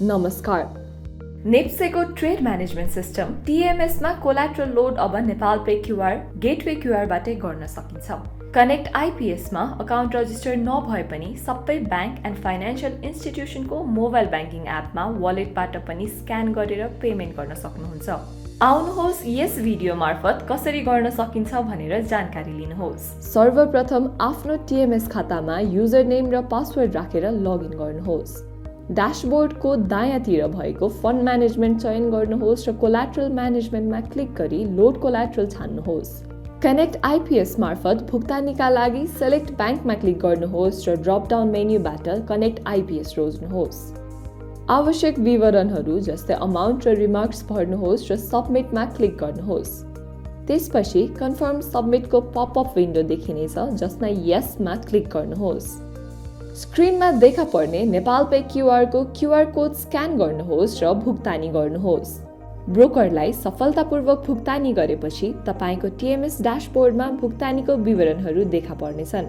नमस्कार। नेप्सेको trade management system टिएमएसमा कोल्याट्रल लोड अब नेपाल पे क्युआर गेटवे क्युआरबाटै गर्न सकिन्छ। कनेक्ट आइपिएसमा अकाउन्ट रजिस्टर नभए पनि सबै ब्याङ्क एन्ड फाइनेन्सियल इन्स्टिट्युसनको मोबाइल ब्याङ्किङ एपमा वालेटबाट पनि स्क्यान गरेर पेमेन्ट गर्न सक्नुहुन्छ। आउनुहोस् यस भिडियो मार्फत कसरी गर्न सकिन्छ भनेर जानकारी लिनुहोस्। सर्वप्रथम आफ्नो टिएमएस खातामा युजर नेम र पासवर्ड राखेर लगइन गर्नुहोस्। ड्यासबोर्डको दायाँतिर भएको फन्ड म्यानेजमेन्ट चयन गर्नुहोस् र कोल्याट्रल म्यानेजमेन्टमा क्लिक गरी लोड कोल्याट्रल छान्नुहोस्। कनेक्ट आइपिएस मार्फत भुक्तानीका लागि सेलेक्ट ब्याङ्कमा क्लिक गर्नुहोस् र ड्रप डाउन मेन्युबाट कनेक्ट आइपिएस रोज्नुहोस्। आवश्यक विवरणहरू जस्तै अमाउन्ट र रिमार्क्स भर्नुहोस् र सबमिटमा क्लिक गर्नुहोस्। त्यसपछि कन्फर्म सबमिटको पपअप विन्डो देखिनेछ जसमा यसमा क्लिक गर्नुहोस्। स्क्रिनमा देखा पर्ने नेपाल पे क्युआरको क्युआर कोड स्क्यान गर्नुहोस् र भुक्तानी गर्नुहोस्। ब्रोकरलाई सफलतापूर्वक भुक्तानी गरेपछि तपाईँको टिएमएस ड्यासबोर्डमा भुक्तानीको विवरणहरू देखा पर्नेछन्।